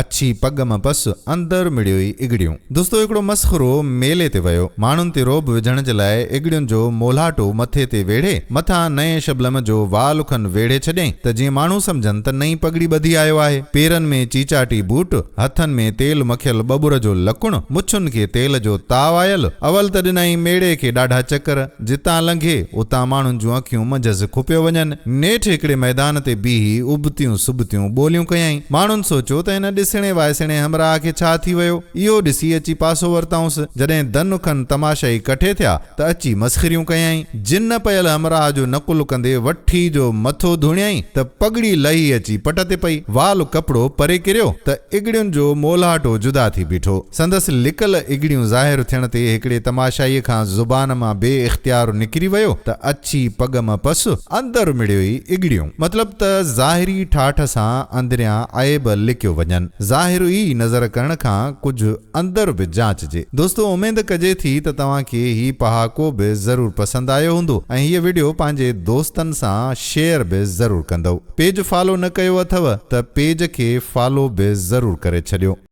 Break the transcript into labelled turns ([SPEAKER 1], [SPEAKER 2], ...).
[SPEAKER 1] اڇي پڳ م پس، اندر مڙيوئي اڳڙيون. دوستو هڪڙو مسخرو ميلي تي ويو. ماڻهن تي رعب وجهڻ جي لاء اڳڙين جو مولهاٽو مٿي تي ويڙهي، مٿان نئين شبلم جو وال کن ويڙهي ڇڏيائين ته جيئن ماڻهو سمجهن ته نئين پڳڙي ٻڌي آيو آهي. پيرن ۾ چيچاٽي بوٽ، هٿن ۾ تيل مکيل ٻٻر جو لڪڻ، مڇن کي تيل جو تاء آيل. اول ته ڏنائين ميڙي کي ڏاڍا چڪر. جتان لنگهي، اتان ماڻهن جون اکيون منجهس کپيو وڃن. نيٺ هڪڙي ميدان تي بيهي ابتيون سبتيون ٻوليون ڪيائين. ماڻهن سوچيو ته هن ڏسڻي وائسڻي همراهه کي ڇا ٿي ويو؟ اهو ڏسي اچي پاسو ورتائونس. جڏهن دن کن تماشائي ڪٺي ٿيا ته اچي مسخريون ڪيائين. جن پيل همراهه جو نقل ڪندي وٺي جو مٿو ڌوڻيائين ته پڳڙي لهي اچي پٽ تي پئي. وال ڪپڙو پري ڪريو ته اڳڙين جو مولهاٽو جدا ٿي بيٺو. سندس لڪل اڳڙيون ظاهر ٿيڻ تي هڪڙي تماشائيء کان زبان مان بي اختيار نڪري ويو ته اڇي پڳ م پس، اندر مڙيوئي اڳڙيون. مطلب ته ظاهري ٺاٺ سان اندريان عيب لڪيو وڃن. ظاهر ئي نظر ڪرڻ کان ڪجهه اندر به جاچجي. دوستو اميد ڪجي ٿي ته توهان کي هي پهاڪو به ضرور پسند آيو هوندو ۽ هيء وڊيو پنهنجي دوستن سان شيئر به ضرور ڪندؤ. پيج فالو نه ڪيو اٿئو ته پيج کي فالو به ضرور ڪري ڇڏيو.